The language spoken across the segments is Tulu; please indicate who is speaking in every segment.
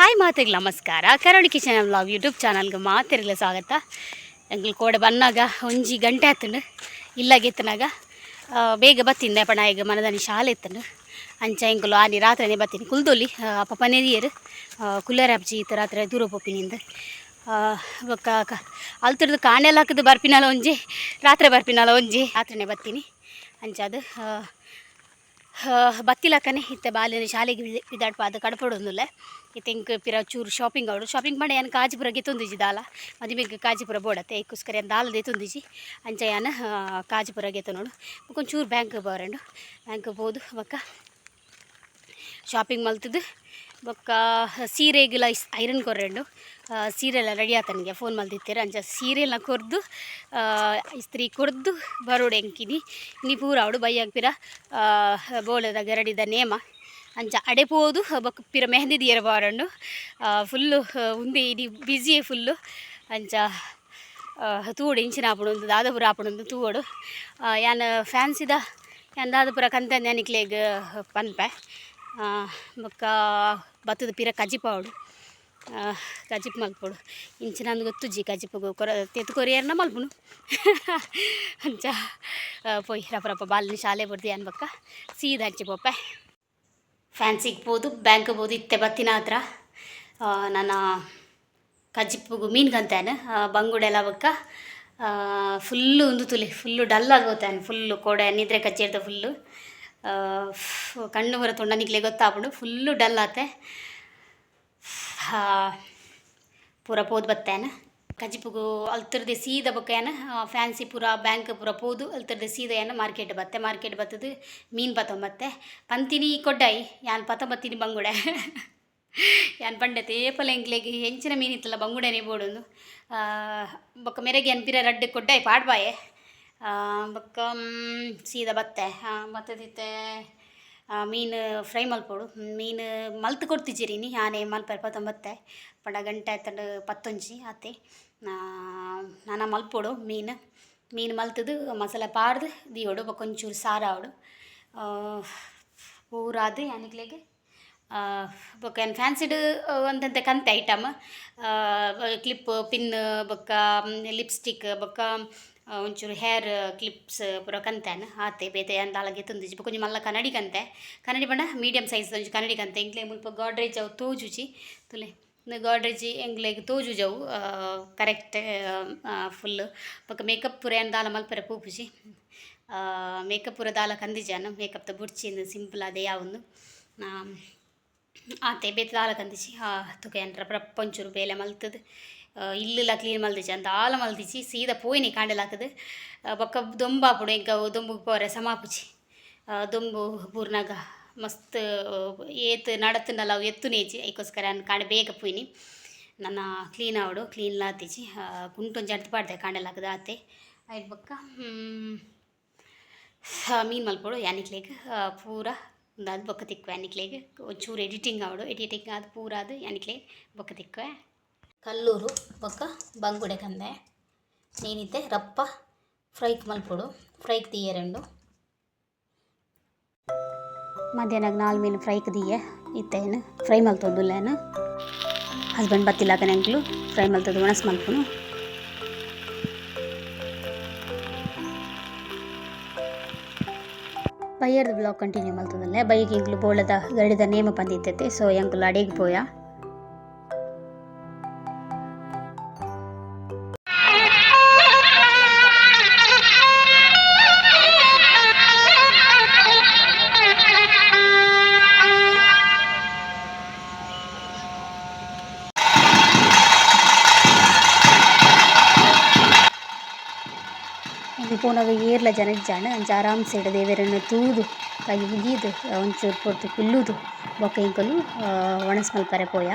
Speaker 1: Hi ಮಾತೆಗ್ ನಮಸ್ಕಾರ. ಕರಾವಳಿ kitchen vlog YouTube ಚಾನಲ್ಗೆ ಮಾತೆರ್ಲ ಸ್ವಾಗತ. ಎಂಗ್ಲು ಕೋಡೆ ಬನ್ನಾಗ ಒಂಜಿ ಗಂಟೆ ಆತುಂಡು ಇಲ್ಲಾಗೆತ್ತನಾಗ ಬೇಗ ಬತ್ತಿಂದೆ ಪಣ ಈಗ ಮನದಾನಿ ಶಾಲೆ ಇತ್ತಂಡು. ಅಂಚ ಎಂಕುಲು ಆನಿ ರಾತ್ರಿನೇ ಬತ್ತೀನಿ ಕುಲ್ದೊಲಿ ಅಪ್ಪ ಪನೇರಿಯರು ಕುಲ್ಲೇರ ಹಬ್ಜಿ ಇತ್ತು ರಾತ್ರಿ ದೂರ ಪೋಪಿನಿಂದ ಬೊಕ್ಕ ಅಲ್ತಿರ್ದು ಕಾಣೆಲ್ಲ ಹಾಕಿದ್ದು ಬರ್ಪಿನಲ ಒಂಜಿ ರಾತ್ರಿ ಬರ್ಪಿನಲ ಒಂಜಿ ರಾತ್ರಿನೇ ಬತ್ತೀನಿ. ಅಂಚ ಅದು ಬತ್ತಿಲಕ್ಕನೆ ಇತ್ತೆ ಬಾಲ್ಯನ ಶಾಲೆಗೆ ಪಿದಾಡ್ಪಾದ ಕಡಪಡೊಂದುಲ್ಲೆ. ಇತ್ತೆ ಎಂಕ್ ಪಿರ ಚೂರು ಶಾಪಿಂಗ್ ಆವಡು ಶಾಪಿಂಗ್ ಮಾಡಿ ಯಾನ್ ಕಾಜಿಪುರ ಗೆತ್ತೊಂದಿಜ್ಜಿ ದಾಲ ಮದಿಮೆಗ್ ಕಾಜಿಪುರ ಬೋಡತ್ತೆ ಐಕೋಸ್ಕರ ಯಾನ್ ದಾಲ ದೆತ್ತೊಂದಿಜ್ಜಿ. ಅಂಚ ಯಾನ್ ಕಾಜಿಪುರ ಗೆತ್ತೊನೊಡು ಬೊಕ ಒಂಚೂರು ಬ್ಯಾಂಕ್ ಬೋರಂಡು ಬ್ಯಾಂಕ್ ಪೋದು ಬೊಕ್ಕ ಶಾಪಿಂಗ್ ಮಲ್ತುದು ಬೊಕ್ಕ ಸೀರೆಗೆಲ ಐರನ್ ಕೊರ್ರೆಂಡು. ಸೀರೆಲ್ಲ ರೆಡಿ ಆತನಿಗೆ ಫೋನ್ ಮಲ್ತಿತ್ತೆರ್. ಅಂಚ ಸೀರೆಲ ಕೊರ್ದು ಇಸ್ತ್ರಿ ಕೊರ್ದು ಬರೋಡು ಎಂಕಿನಿ ಇನಿ ಪೂರ ಆವಡು ಬಯ್ಯಗ್ ಪಿರ ಬೋಳದ ಗರಡಿದ ನೇಮ. ಅಂಚ ಅಡೆ ಪೋದು ಬೊಕ್ಕ ಪಿರ ಮೆಹಂದಿ ದೀಯೆರೆ ಬಾರಂಡು. ಫುಲ್ಲು ಉಂದು ಇಡೀ ಬ್ಯುಸಿಯೇ ಫುಲ್ಲು. ಅಂಚ ತೂವೊಡು ಇಂಚಿನ ಆಪುಂಡು ಉಂದು ದಾದ ಪೂರ ಆಪುಂಡು ತೂವೊಡು. ಯಾನ್ ಫ್ಯಾನ್ಸಿದ ಯಾನ್ ದಾದ ಪೂರ ಕಂತಂದು ನಿಕ್ಲೆಗ್ ಪನ್ಪೆ. ಬೊಕ್ಕ ಬತ್ತುದು ಪಿರ ಕಜಿಪಾವೊಡು ಕಜಿಪು ಮಲ್ಪೊಡು ಇಂಚಿನ ಅಂದ್ ಗೊತ್ತುಜ್ಜಿ ಕಜಿಪುಗು ಕೊರ ತೆತ್ತು ಕೊರಿಯರ್ನ ಮಲ್ಪುನು. ಅಂಚ ಪೋಯಿ ರಪ ರಪ ಬಾಲ್ನಿ ಶಾಲೆ ಬುಡ್ದು ಯಾನ್ ಬೊಕ್ಕ ಸೀದಾ ಅಂಚಿ ಪೋಪೆ. ಫ್ಯಾನ್ಸಿಗೆ ಪೋದು ಬ್ಯಾಂಕ್ ಪೋದು ಇತ್ತೆ ಬತ್ತಿನ ಹತ್ರ ನನ್ನ ಕಜಿಪುಗು ಮೀನು ಕಂತೇನೆ ಬಂಗುಡೆಲ್ಲ ಬೊಕ್ಕ ಫುಲ್ಲು ಉಂದು ತುಲಿ ಫುಲ್ಲು ಡಲ್ ಆಗೋತಾನೆ ಫುಲ್ಲು ಕೋಡೆ ನಿದ್ರೆ ಕಚ್ಚಿರ್ತ ಫುಲ್ಲು ಕಣ್ಣು ಬರ ತೊಂಡ ನಿಕ್ಲೆ ಗೊತ್ತಾಪುಂಡು ಫುಲ್ಲು ಡಲ್ ಆತೆ. ಪೂರ ಪೋದು ಬತ್ತೇನೆ ಕಜಿಪುಗು ಅಲ್ತಿರ್ದೆ ಸೀದ ಬೊಕ್ಕ ಏನ ಫ್ಯಾನ್ಸಿ ಪೂರ ಬ್ಯಾಂಕ್ ಪೂರ ಪೋದು ಅಲ್ತಿರ್ದೆ ಸೀದ ಏನ ಮಾರ್ಕೆಟ್ ಬತ್ತೆ. ಮಾರ್ಕೆಟ್ ಬತ್ತದು ಮೀನು ಪತ್ತೊಂಬತ್ತೆ ಪಂತಿನಿ ಕೊಡ್ಡಾಯಿ ಯಾನ್ ಪತ್ತೊಂಬತ್ತಿನಿ ಬಂಗುಡೆ ಯಾನ್ ಪಂಡೆತೆ ಏಪಲ ಎಂಕ್ಲೆಗ್ ಎಂಚಿನ ಮೀನು ಇತ್ತಲ್ಲ ಬಂಗುಡೆನೇ ಬೋಡೊಂದು. ಬೊಕ್ಕ ಮೆರೆಗೆ ಯಾನ್ ಪಿರ ರಡ್ಡ್ ಕೊಡ್ಡಾಯಿ ಪಾಡ್ಬಾಯೆ. ಬೊಕ್ಕ ಸೀದಾ ಬತ್ತೆ ಬತ್ತದಿತ್ತೆ ಮೀನು ಫ್ರೈ ಮಲ್ಪೊಡು. ಮೀನು ಮಲ್ತ್ ಕೊಡ್ತಿಜ್ಜೆರ್ ಇನಿ ಯಾನೇ ಮಲ್ಪೆರೆ ಪತ್ತೊಂಬತ್ತೆ ಪಂಡ ಗಂಟೆ ಆತಂಡ್ ಪತ್ತೊಂಜಿ ಆತೆ. ನನ ಮಲ್ಪೊಡು ಮೀನು ಮೀನು ಮಲ್ತುದು ಮಸಾಲೆ ಪಾಡ್ದು ದೀವೊಡು ಬೊಕ್ಕ ಒಂಚೂರು ಸಾರು ಆವೊಡು ಪೂರಾದ್ ಯಾನಿಕ್ಲೆಗ್. ಬೊಕ್ಕ ಯಾನ್ ಫ್ಯಾನ್ಸಿಡ್ ಒಂತಂತೆ ಕಂತೆ item clip pin ಬೊಕ್ಕ ಲಿಪ್ಸ್ಟಿಕ್ ಬೊಕ್ಕ ಒಂಚೂರು ಹೇರ್ ಕ್ಲಿಪ್ಸ್ ಪೂರ ಕಂತೆನ್ ಆತೆ ಬೇತೆ ಯಾನ್ ದಾಲ ಗೆತೊಂದಿಜ್ಜಿ. ಬೊಕ ಒಂಜಿ ಮಲ್ಲ ಕನ್ನಡಿ ಕಂತೆ ಕನ್ನಡಿ ಪಂಡ ಮೀಡಿಯಮ್ ಸೈಜ್ ಒಂಜಿ ಕನ್ನಡಿ ಕಂತೆ. ಎಂಕ್ಲೆ ಮುಲ್ಪ ಗೋಡ್ರೇಜ್ ಅವು ತೋಜುಜಿ ತೂಲೆ ಉಂದು ಗೋಡ್ರೇಜ್ ಎಂಕ್ಲೆಗ್ ತೋಜುಜಿ ಅವು ಕರೆಕ್ಟ್ ಫುಲ್. ಬೊಕ ಮೇಕಪ್ ಪೂರ ಯಾನ್ ದಾಲ ಮಲ್ಪೆರೆ ಪೋಪುಜಿ ಮೇಕಪ್ ಪೂರ ದಾಲ ಕಂದಿಜಾನ್ ಮೇಕಪ್ ದ ಬೊಡ್ಚಿ ಸಿಂಪಲ್ ಆದ್ ಯಾವುಂದು ಆತೆ ಬೇತೆ ದಾಲ ಕಂದಿಜಿ. ತುಕ ಯಾನ್ ರಪ್ಪ ರಪ್ಪ ಒಂಚೂರು ಬೇಲೆ ಮಲ್ತುದು ಇಲ್ಲುಲ ಕ್ಲೀನ್ ಮಲ್ದಿಜಿ ಅಂದ್ ದಾಲ ಮಲ್ದಿಜಿ ಸೀದಾ ಪೋಯಿನಿ ಕಾಂಡೆಲಾಕುದು. ಬೊಕ್ಕ ದೊಂಬಾಪುಂಡು ಎಂಕ್ ಅವು ದೊಂಬುಗು ಪೋರೆ ಸಮ ಆಪುಜಿ. ದೊಂಬು ಬೂರ್ನಗ ಮಸ್ತ್ ಏತ್ ನಡತ್ಂಡಲ ಅವು ಎತ್ತುನೇಜಿ ಐಕೋಸ್ಕರ ಯಾನ್ ಕಾಂಡೆ ಬೇಗ ಪೋಯಿನಿ. ನನ ಕ್ಲೀನ್ ಆವೊಡು ಕ್ಲೀನ್ಲ ಆತಿಜಿ. ಕುಂಟು ಒಂಜಿ ಅಡ್ತ್ ಪಾಡ್ದೆ ಕಾಂಡೆಲಾಕುದು ಆತೆ. ಐಟ್ ಬೊಕ್ಕ ಮೀನು ಮಲ್ಪೊಡು ಯಾನಿಕ್ಲೆಗ್ ಪೂರ ಉಂದಾದ್ ಬೊಕ್ಕ ತಿಕ್ಕುವೆ ಯಾನಿಕ್ಲೆಗ್ ಒಂಚೂರು ಎಡಿಟಿಂಗ್ ಆವೊಡು ಎಡಿಟಿಂಗ್ ಆದ್ ಪೂರ ಆದ್ ಯಾನಿಕ್ಲೆಗ್ ಬೊಕ್ಕ ತಿಕ್ಕುವೆ. ಕಲ್ಲೂರು ಬೊಕ್ಕ ಬಂಗುಡೆ ಕಂದೆ ನೇನಿತ್ತೆ ರಪ್ಪ ಫ್ರೈಕ್ ಮಲ್ಪೊಡು ಫ್ರೈಕ್ ದೀಯೆರುಂಡು. ಮಧ್ಯಾಹ್ನ ನಾಲ್ ಮೀನು ಫ್ರೈಕ್ ದೀಯೆ ಇತ್ತೆ ಏನು ಫ್ರೈ ಮಲ್ತೊಂದುಲ್ಲೇನು ಹಸ್ಬೆಂಡ್ ಬತ್ತಿಲ್ಲಾಕನೆ ಎಂಕ್ಲು ಫ್ರೈ ಮಲ್ತೊಂದು ಒಣಸ್ ಮಲ್ಪುನು. ಬಯ್ಯರ್ದ ಬ್ಲಾಗ್ ಕಂಟಿನ್ಯೂ ಮಲ್ತೊಂದುಲ್ಲೆ. ಬೈಕ್ ಎಂಕ್ಲು ಬೋಳದ ಗರಡಿದ ನೇಮ ಪಂದಿತ್ತತೆ ಸೊ ಎಂಕುಲು ಅಡೆಗ್ ಪೋಯ. ಪೋನಗ ಏರ್ಲ ಜನ ಇಜ್ಜಾಂಡ್ ಅಂಚ ಆರಾಮ್ಸೆಡ್ ದೇವೆರೆನ್ ತೂದು ಕೈ ಮುಗೀದು ಒಂಚೂರು ಪೊರ್ತು ಕುಲ್ಲುದು ಬೊಕ್ಕ ಎಂಕುಲು ಒಣಸ್ ಮಲ್ಪರೆ ಪೋಯ.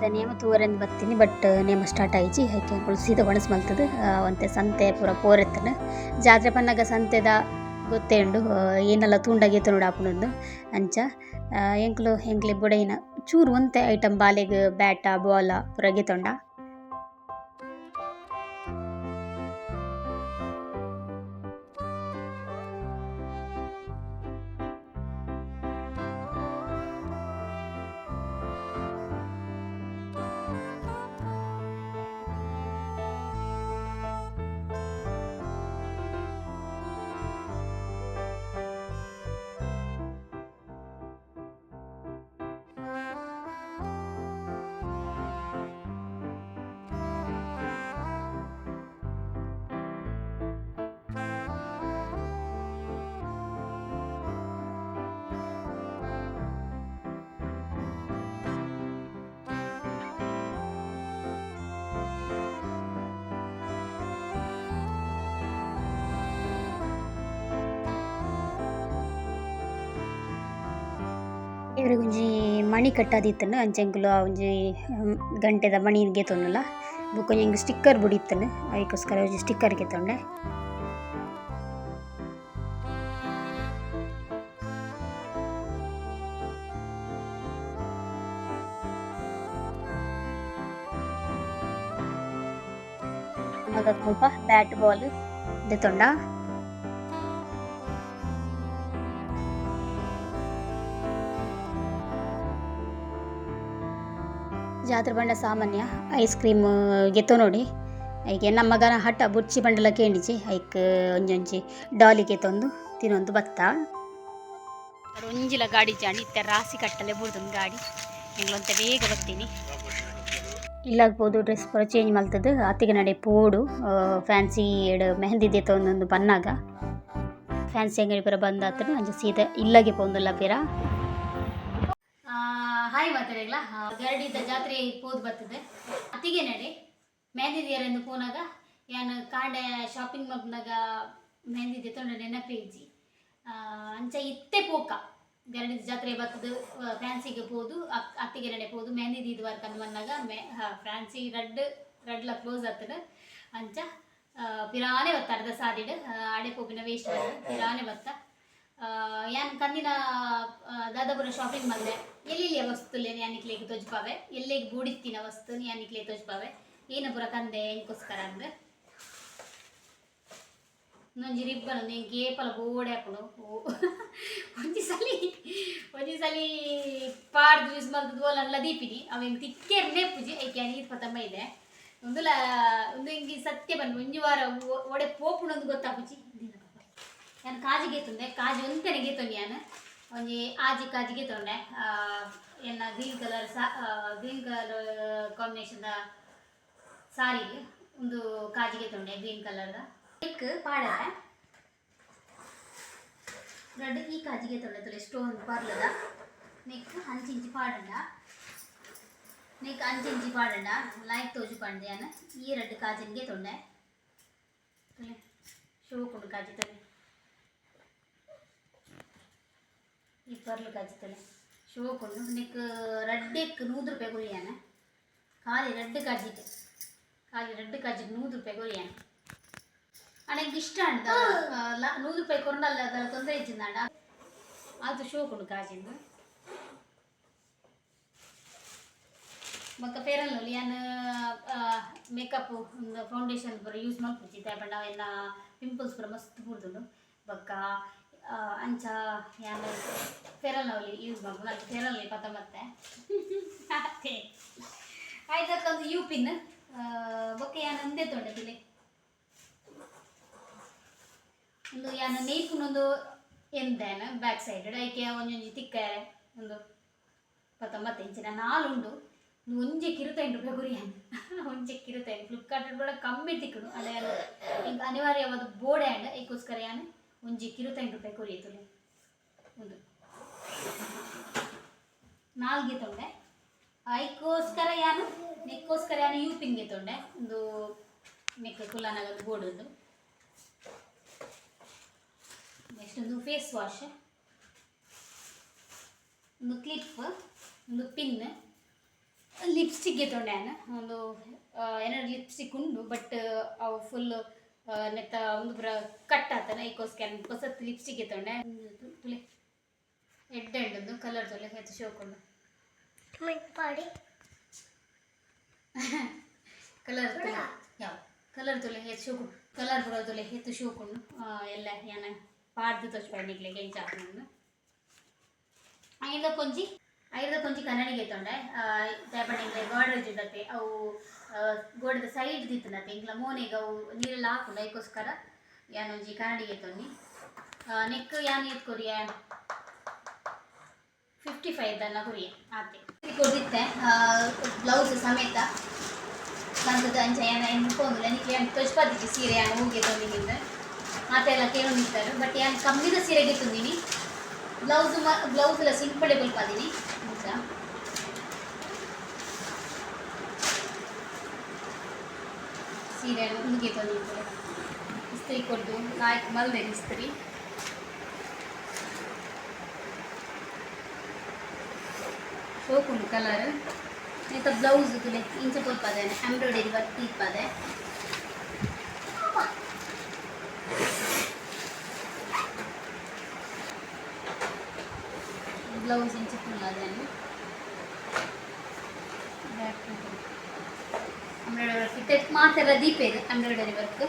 Speaker 1: ಜಾತ್ರೆದ ನೇಮ ತೂವರೆಂದು ಬತ್ತೀನಿ, ಬಟ್ ನೇಮ ಸ್ಟಾರ್ಟ್ ಆಯಿಜಿ. ಐಕೆ ಎಂಕುಲು ಸೀದ ಒಣಸ್ ಮಲ್ತದು ಒಂತೆ ಸಂತೆ ಪೂರ ಪೋರೆತ್ತನ. ಜಾತ್ರೆ ಪನ್ನಗ ಸಂತೆದ ಗೊತ್ತೇ ಉಂಡು, ಏನೆಲ್ಲ ತೂಂಡಗೆ ತೂನೊಡು ಆಪುಂಡು. ಅಂಚ ಎಂಕುಲು ಎಂಕ್ಲೆ ಬೊಡೈನ ಚೂರು ಒಂತೆ ಐಟಮ್ ಬಾಲೆಗ್ ಬ್ಯಾಟ ಬಾಲ ಪೂರ ಗೆತೊಂಡ. ಇವ್ರಿಗೊಂಜಿ ಮಣಿ ಕಟ್ಟಾದಿತ್ತನು ಅಂಚ ಎಂಕುಲು ಆ ಒಂಜಿ ಗಂಟೆದ ಮಣಿ ಗೆತೊಂಡುಲ. ಬೊಕ್ಕ ಎಂಕ್ ಸ್ಟಿಕ್ಕರ್ ಬುಡಿತ್ತನು, ಐಕೋಸ್ಕರ ಒಂಜಿ ಸ್ಟಿಕ್ಕರ್ ಗೆತೊಂಡೆ. ಮಗಕ್ ಮುಲ್ಪ ಬ್ಯಾಟ್ ಬಾಲ್ ದೆತೊಂಡ. ಜಾತ್ರೆ ಬಂಡ ಸಾಮಾನ್ಯ ಐಸ್ ಕ್ರೀಮ್ ಗೆತೊನೊಡಿ. ಐಕೆ ನಮ್ಮ ಮಗನ ಹಠ ಬುರ್ಚಿ ಬಂಡಲ ಕೇಂಡಿಜಿ, ಐಕ್ ಒಂಜೊಂಜಿ ಡಾಲಿ ಗೆತೊಂದು ತಿನ್ನೊಂದು ಬತ್ತ. ಒಂಜಿಲ ಗಾಡಿ ಜಾಣಿ ಇತ್ತೆ ರಾಸಿ ಕಟ್ಟಲೆ ಬುಡ್ದೊಂದು ಗಾಡಿ. ಎಂಗ್ಲೊಂತೆ ಬೇಗ ಬರ್ತೀನಿ. ಇಲ್ಲಾಗ ಪೋದು ಡ್ರೆಸ್ ಪೂರ ಚೇಂಜ್ ಮಲ್ತದು ಅತ್ತಿಗೆ ನಡೆ ಪೋಡು ಫ್ಯಾನ್ಸಿ ಎಡ್ ಮೆಹಂದಿ ದೆತೊಂದು ಬನ್ನಾಗ ಫ್ಯಾನ್ಸಿ ಅಂಗಡಿ ಪೂರ ಬಂದಾತನು ಅಂಚ ಸೀದಾ ಇಲ್ಲಗೆ ಪೋಂದುಲ್ಲ ಪಿರ. ಹಾಯ್ ಮಾತಾಡಿಗ್ಲ ಗರಡಿದ ಜಾತ್ರೆ ಪೋದು ಬರ್ತದೆ. ಅತ್ತಿಗೆ ನಡೆ ಮೆಹಂದಿ ದಿಯರೆಂದು ಪೋನಾಗ ಯಾನ್ ಕಾಂಡೆ ಶಾಪಿಂಗ್ ಮಲ್ಪುನಗ ಮೆಹಂದಿ ದೆತೊಂಡ ನೆನಪೇ ಇಜ್ಜಿ. ಅಂಚ ಇತ್ತೆ ಪೋಕ ಗರಡಿದ ಜಾತ್ರೆ ಬತ್ತದು ಫ್ಯಾನ್ಸಿಗೆ ಪೋದು ಅತ್ತಿಗೆ ನಡೆ ಪೋದು ಮೆಹಂದಿ ದೀದ್ ವರ್ಕಂದು ಬನ್ನಾಗ ಮೆ ಫ್ಯಾನ್ಸಿ ರಡ್ಡ್ ರಡ್ಲ ಕ್ಲೋಸ್ ಆತದ. ಅಂಚ ಪಿರಾನೆ ಬತ್ತ ಅರ್ಧ ಸಾದಿಡ್ ಆಡೆ ಪೋಪಿನ ವೇಸ್ಟ್ ಪಿರಾನೆ ಬತ್ತ. ಯಾನ್ ಕಂದಿನ ದಾದಾಪುರ ಶಾಪಿಂಗ್ ಮಲ್ದೆ. ಎಲ್ಲೆಲ್ಲಿಯ ವಸ್ತುಲೆನ್ ಯಾನ್ ನಿಕ್ಲೆಗ್ ತೋಜ್ಪಾವೆ, ಎಲ್ಲೆಗ್ ಬೋಡಿತ್ತಿನ ವಸ್ತು ಯಾನ್ ನಿಕ್ಲೆಗ್ ತೋಜ್ಪಾವೆ, ಏನ ಪೂರ ಕಂದೆ ಎಂಕೋಸ್ಕರ ಅಂದ್. ಒಂಜಿ ರಿಬ್ಬನ್ ಒಂದು ಎಂಕ್ ಏಪಲ ಬೋಡೆ ಆಪುಂಡು. ಒಂಜಿ ಸಲಿ ಒಂಜಿ ಸಲಿ ಪಾಡ್ದ್ ಯೂಸ್ ಮಲ್ತುದು ಓಲನ್ಲ ದೀಪಿನಿ, ಅವು ಎಂಕ್ ತಿಕ್ಕೆರ್ನೆ ಇಪ್ಪುಜಿ. ಐಕ್ ಯಾನ್ ಈತ್ ಪತ ಮೈದೆ. ಉಂದುಲ ಉಂದು ಎಂಕ್ ಸತ್ಯ ಪನ್ಪಿ ಒಂಜಿ ವಾರ ಒಡೆ ಪೋಪುಂಡು ಗೊತ್ತಾಪುಜಿ. ಯಾನ್ ಕಾಜಿ ಗೆತೊಂದೆ, ಕಾಜಿ ಒಂತೆನೆ ಗೆತೊಂಡೆ ಯಾನ್, ಒಂಜಿ ಆಜಿ ಕಾಜಿ ಗೆತೊಂಡೆ. ಎನ್ನ ಗ್ರೀನ್ ಕಲರ್ ಸಾ ಗ್ರೀನ್ ಕಲರ್ ಕಾಂಬಿನೇಷನ್ ದ ಸಾರಿ ಒಂದು ಕಾಜಿ ಗೆತೊಂಡೆ ಗ್ರೀನ್ ಕಲರ್ದ. ನೆಕ್ ಪಾಡರೆ ರಡ್ಡ್ ಈ ಕಾಜಿ ಗೆತೊಂಡೆ ತೂಲೆ ಸ್ಟೋನ್ ಪರ್ಲದ ನೆಕ್ ಅಂಚಿಂಚಿ ಪಾಡಂಡ, ನೆಕ್ ಅಂಚಿಂಚಿ ಪಾಡಂಡ ಲಾಯ್ಕ್ ತೋಜು ಪಂಡೆ ಯಾನ್. ಈ ರಡ್ಡ್ ಕಾಜಿನ್ ಗೆತೊಂಡೆ ತೂಲೆ, ಶೋಕುಂಡು ಕಾಜಿ ತೂಲೆ. ಈ ಪರ್ಲ್ ಕಾಜಿ ತೂಲೆ ಶೋಕುಂಡು. ನೆಕ್ ರಡ್ಡೆಕ್ 100 ರೂಪಾಯಿ ಕೊರಿಯಾನ, ಖಾಲಿ ರಡ್ಡ್ ಕಾಜಿಗ್, ಖಾಲಿ ರಡ್ಡ್ ಕಾಜಿಗ್ 100 ರೂಪಾಯಿ ಕೊರಿಯಾನ. ಆಂಡ ಎಂಕ್ ಇಷ್ಟ ಆಂಡ್. 100 ರೂಪಾಯಿ ಕೊರ್ಂಡಲ ದಾಲ ತೊಂದರೆ ಇಜ್ಜಿಂದಾಂಡ ಆತ್ ಶೋಕುಂಡು ಕಾಜಿಂದು. ಬೊಕ್ಕ ಫೇರ್ ಅಂಡ್ ಲವ್ಲಿ ಯಾನ್ ಮೇಕಪ್ ಫೌಂಡೇಶನ್ ಪೂರ ಯೂಸ್ ಮಲ್ಪುಜಿ, ದಾಯೆ ಪಂಡ ಎನ್ನ ಪಿಂಪಲ್ಸ್ ಪೂರ ಮಸ್ತ್ ಬೂರ್ದುಂಡು. ಬೊಕ್ಕ ಅಂಚ ಯಾನ್ ಫೇರ್ ಅಂಡ್ ಲವ್ಲಿ ಯೂಸ್ ಮಲ್ಪುನು, ಅಲ್ಪ ಫೇರ್ ಅಂಡ್ ಲವ್ಲಿ ಪತ ಮತ್ತೆ ಅತ್ತೆ ಆಯ್ತಕ್ಕೊಂದು ಯು ಪಿನ್. ಬೊಕ್ಕ ಯಾನ್ ಉಂದೇ ತೊಂಡೆ ತೂಲೆ, ಉಂದು ಯಾನ್ ನೇಯ್ಪುನೊಂದು ಎಂದೇನ ಬ್ಯಾಕ್ ಸೈಡ್ ಐಕೆ ಒಂಜೊಂಜಿ ತಿಕ್ಕರೆ ಒಂದು ಪತ್ತೊಂಬತ್ತು ಇಂಚಿನ ನಾಲ್ ಉಂಡು. ಒಂಜೆಕ್ 25 ರೂಪಾಯಿ ಕೊರಿಯಾನ್, ಒಂಜೆಕ್ 25. ಫ್ಲಿಪ್ಕಾರ್ಟ್ ಕೂಡ ಕಮ್ಮಿ ತಿಕ್ಕುಂಡು. ಅಲ್ಲ ಯಾನ್ ಎಂಕ್ ಅನಿವಾರ್ಯವಾದ ಬೋಡೆ ಆಂಡ್, ಐಕೋಸ್ಕರ ಯಾನ್ ಒಂಜೆಕ್ 25 ರೂಪಾಯಿ ಕೊರಿಯೆ. ತೂಲೆ ಉಂದು ನಾಲ್ಗೆ ಗೆತೊಂಡೆ. ಐಕೋಸ್ಕರ ಯಾನ್ ನೆಕ್ಕೋಸ್ಕರ ಯಾನ್ ಯು ಪಿನ್ ಗೆತೊಂಡೆ. ಒಂದು ನೆಕ್ ಕುಲ್ಲನಾಗ ಬೋರ್ಡ್ ಉಂದು. ನೆಕ್ಸ್ಟ್ ಒಂದು ಫೇಸ್ ವಾಶ್, ಒಂದು ಕ್ಲಿಪ್, ಒಂದು ಪಿನ್. ಲಿಪ್ಸ್ಟಿಕ್ ಗೆತ್ತೊಂಡೆ ಒಂದು ಏನಾರು ಲಿಪ್ಸ್ಟಿಕ್ ಉಂಡು ಬಟ್ ಅವು ಫುಲ್ ನೆತ್ತ ಒಂದು ಪೂರ ಕಟ್ ಆತನ ಐಕೋಸ್ಕರ ಹೊಸತ್ ಲಿಪ್ಸ್ಟಿಕ್ ಗೆತ್ತೊಂಡೆ ತುಲೆ ಎಡ್ಡೆ ಉಂಡು ಕಲರ್ ತೊಲೆ ಹೆಚ್ಚು ಶೋಕೊಂಡು
Speaker 2: ಪಾಡಿ
Speaker 1: ಕಲರ್ ತುಲೆ ಯಾವ ಕಲರ್ ತೊಲೆ ಹೆಚ್ಚು ಶೋಕು ಕಲರ್ ಪೂರ ತೊಲೆ ಹೆಚ್ಚು ಶೋಕುಂಡು ಎಲ್ಲ ಯಾನ ಪಾಡ್ದು ತೋಚ್ಪಾಡಿ ನಿಕ್ಲೆಗ್ ಎಂಚ ಆಪುಂಡು ಐದ ಕೊಂಜಿ ಐದ ಕೊಂಜಿ ಕನ್ನಡಿಗೆ ತೊಂಡೆ ದಾಯಪಂಡ ಗೋಡ್ರೇಜ್ ಉಂಡತೆ ಅವು ಗೋಡೆದ ಸೈಡ್ ದಿತ್ತನತೆ ಎಂಕ್ಲ ಮೋನೆಗ್ ಅವು ನೀರೆಲ್ಲ ಹಾಕುಂಡು ಐಕೋಸ್ಕರ ಯಾನೊಂಜಿ ಕನ್ನಡಿಗೆ ತೊನ್ನಿ ನೆಕ್ ಯಾನ್ ಏತ್ ಕೊರಿಯ 55 ದನ್ನ ಕೊರಿಯೆ ಆತೆ ಕೊರ್ದಿತ್ತೆ ಬ್ಲೌಸ್ ಸಮೇತ ಬಂದದ್ದು ಅಂಚ ಯಾನ ಎನ್ಕೊಂದುಲ್ಲ ನಿಕ್ಲೆ ಯಾನ್ ತೊಜ್ಪಾದಿಜ್ಜಿ ಸೀರೆ ಯಾನ್ ಹೋಗಿ ತೊಂದಿನಿಂದ ಆತೆಲ್ಲ ಕೇಳೊಂದಿತ್ತಾರೆ ಬಟ್ ಯಾನ್ ಕಮ್ಮಿದ ಸೀರೆಗೆ ತಂದಿನಿ ಬ್ಲೌಸ್ ಬ್ಲೌಸ್ ಎಲ್ಲ ಸಿಂಪಲ್ ಕೊಲ್ಪಾದಿನಿ ಅಂಚ ಸೀರೆ ಉಂದುಗೆ ತಂದಿದ್ದಾರೆ ಇಸ್ತ್ರಿ ಕೊಡ್ದು ಲಾಯ್ಕ್ ಮಲ್ದೆ ಇಸ್ತ್ರಿ ಶೋಕುಂಡು ಕಲರ್ ನೆತ್ತ ಬ್ಲೌಸ್ ತುಲೆ ಇಂಚ ಕೊಲ್ಪಾದೆ ಎಂಬ್ರಾಯ್ಡರಿ ವರ್ಕ್ ಇಪ್ಪಾದೆ ಬ್ಲೌಸ್ ಇಂಚ ಫುಲ್ ಎಂಬ್ರಾಯ್ಡರಿ ವರ್ಕ್ ಇತ್ತೆ ಮಾತೆಲ್ಲ ದೀಪೇರು ಎಂಬ್ರಾಯ್ಡರಿ ವರ್ಕ್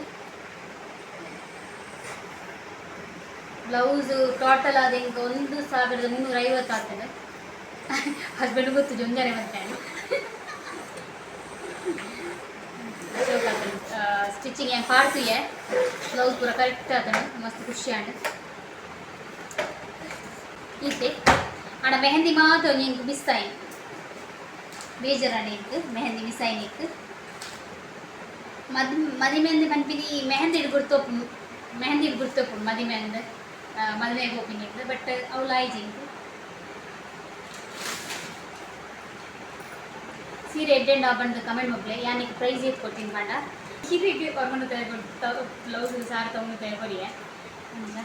Speaker 1: ಬ್ಲೌಸ್ ಟೋಟಲ್ ಆದ ಇಂಕ 1350 ಆಗ್ತದೆ. ಹಸ್ಬೆಂಡ್ ಗೊತ್ತು ಜೊಂಜಾನೆ ಬಂತಾನೆ ಸ್ಟಿಚಿಂಗ್ ಏನು ಪಾಡ್ತುಯೆ ಬ್ಲೌಸ್ ಪೂರ ಕರೆಕ್ಟ್ ಆತನು ಮಸ್ತ್ ಖುಷಿ ಆಂಡ್ ಈತೆ ಆಂಡ ಮೆಹಂದಿ ಮಾತ್ರ ಒಂಜಿ ಎಂಕ್ ಮಿಸ್ ಆಯಿನ್ ಬೇಜಾರಾಂಡ್ ಎಂಕ್ ಮೆಹಂದಿ ಮಿಸ್ ಆಯಿನ್ ಎಂಕ್ ಮದಿ ಮದಿಮೆಂದು ಪನ್ಪಿನಿ ಮೆಹಂದಿಡ್ ಗುರ್ತೋಪುಂಡು ಮೆಹಂದಿಡ್ ಗುರ್ತೋಪುಂಡು ಮದಿಮೆಂದು ಮದುವೆ ಪೋಪಿನಿ ಬಟ್ ಅವು ಆಯ್ಜಿ ಎಂಕ್ ಸೀರೆ ಎಡ್ಡೆಂಡ ಬಂದು ಕಮೆಂಟ್ ಮಕ್ಕಳೆ ಯಾನಿಗೆ ಪ್ರೈಸ್ ಏತ್ ಕೊಡ್ತೀನಿ ಪಂಡ ಸೀರೆಗೆ ಹೊರ್ಕೊಂಡು ಬ್ಲೌಸ್ ಸಾರಿ ತಗೊಂಡು ಕೊರಿಯೆ ಅಂಚ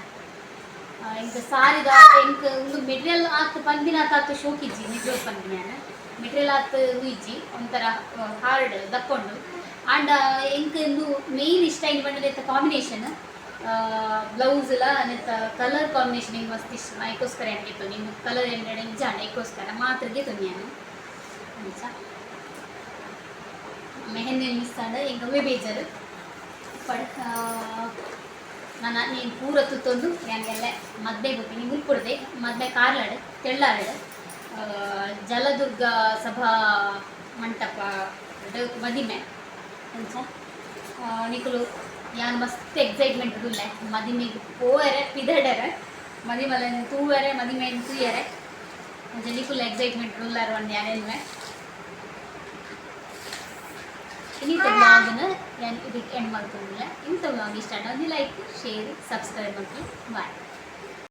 Speaker 1: ಎಂಕ್ ಸಾರಿದ ಎಂಕ್ ಒಂದು ಮೆಟೀರಿಯಲ್ ಆತ್ ಪಂದಿನ ಆತ್ ಶೋಕಿಜ್ಜಿ ನಿಜ ಪಂದಿನ ಮೆಟೀರಿಯಲ್ ಆತ್ ಇಜ್ಜಿ ಒಂಥರ ಹಾರ್ಡ್ ದಕ್ಕೊಂಡು ಆಂಡ ಎಂಕ್ ಒಂದು ಮೇಯ್ನ್ ಇಷ್ಟ ಇನ್ ಪಂಡ ಕಾಂಬಿನೇಷನ್ ಬ್ಲೌಸ್ ಎಲ್ಲ ನೆತ್ತ ಕಲರ್ ಕಾಂಬಿನೇಷನ್ ಹಿಂಗೆ ಮಸ್ತ್ ಇಷ್ಟ ಐಕೋಸ್ಕರ ಎಂಕಿತ್ತು ನಿಮ್ಮ ಕಲರ್ ಎಂಡೆ ಇಜ್ಜಾಂಡ ಐಕೋಸ್ಕರ ಮಾತ್ರಗೆ ತೊನ್ಯಾನು ಅಂಚ ಮೆಹಂದಿ ಮಿಸ್ ಆಂಡ ಎಂಕ್ ಅವೇ ಬೇಜಾರು ಪಡ್ ನಾನು ನೀನು ಪೂರ ತುತ್ತೊಂದು ಯಾನ್ಗೆಲ್ಲ ಮದ್ವೆ ಪೋಪಿನಿ ಮುಲ್ಪುಡ್ದೆ ಮದ್ವೆ ಕಾರ್ಲಾಡ್ ತೆಳ್ಳಾರಡ್ ಜಲದುರ್ಗ ಸಭಾ ಮಂಟಪ ಮದಿಮೆ ಅಂಚ ನಿಕುಲು ಯಾನ್ ಮಸ್ತ್ ಎಕ್ಸೈಟ್ಮೆಂಟ್ ಉಲ್ಲೆ ಮದಿಮೆಗ್ ಪೋಯರೆ ಪಿದಡರೆ ಮದಿಮಲೆನ್ ತೂವರೆ ಮದಿಮೆನ್ ತೂಯರೆ ಅಂಚ ನಿಕುಲು ಎಕ್ಸೈಟ್ಮೆಂಟ್ ಉಲ್ಲಾರ ಒಂದು ಯಾನೆನ್ಮೆ ಇನ್ನಿತ ವ್ಲಾಗ್ನ ಯಾನ್ ಇದಕ್ಕೆ ಎಂಡ್ ಮಾಡ್ಕೊಂಡಿಲ್ಲ. ಇಂಥ ವ್ಲಾಗ್ ಇಷ್ಟ ಆದ ಲೈಕ್ ಶೇರ್ ಸಬ್ಸ್ಕ್ರೈಬ್ ಮಾಡ್ಕೊಳ್ಳಿ. ಬಾಯ್.